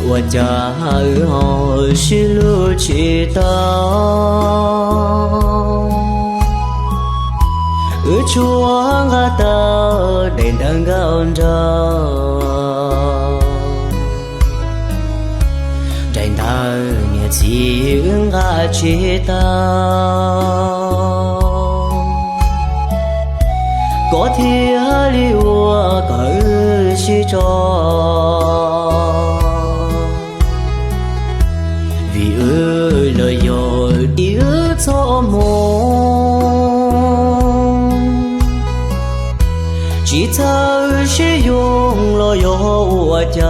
Ua cas wb ho sib hlub tsis tau, wb tsuas nqa tau daim ntawv nkauj nraug, daim ntawv niam txiv wb nqa tsis tau. Koj thiaj li ua kom wb sib tso, vim wb los yog ib wb txoj hmoo, tsis txawj sib yuav los yog ua cas,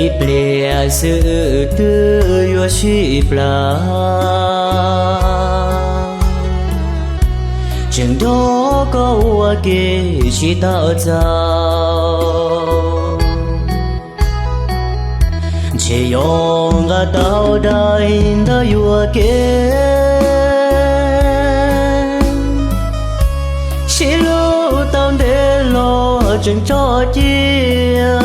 ib pliag xwb twb yuav sib plawg. Tseem nrog koj ua ke tsis tau txaus, ntshe yuav nqa tau daim ntawv yuam kev. Sib hlub tau ntev los tseem tso cia,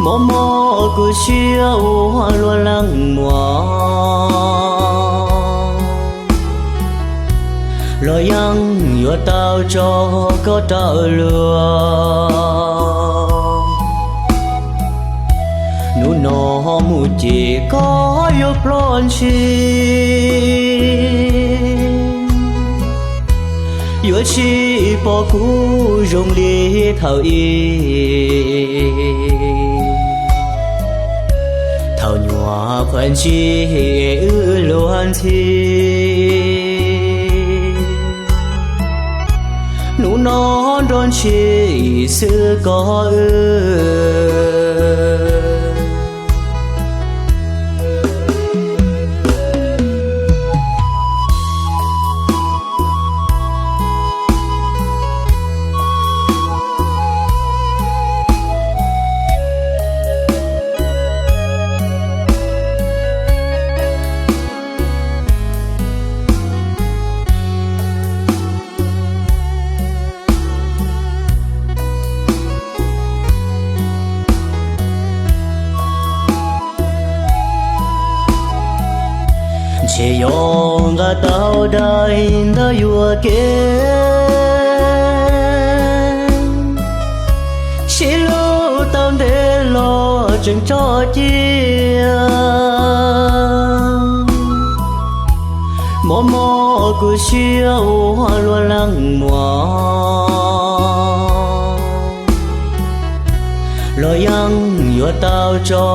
mob mob kuv siab ua luaj leej muam, los yeej yuav tau tso koj rau luag. Hnub no mus ces koj yuav ploj ntshis, yuav tsis pom kuv zoo li thaum ub. Thaum nyuam qhuav ntsib wb luag ntxhi, hnub no nrog ntshis xwb koj wb. Ntshe yuav nqa tau daim ntawv yuam kev, sib hlub tau ntev los tseem tso cia, mob mob kuv siab ua luaj leej muam, los yeej yuav tau tso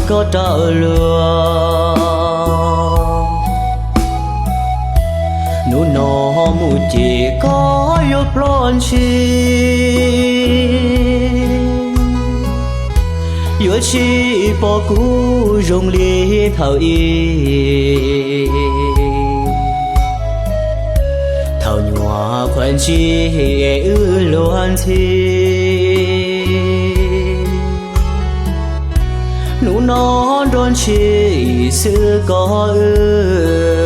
koj rau luag. Hnub no mus ces koj yuav ploj ntshis, yuav tsis pom kuv zoo li thaum ub. Thaum nyuam qhuav ntsib wb luag ntxhi, hnub no nrog ntshis xwb koj wb.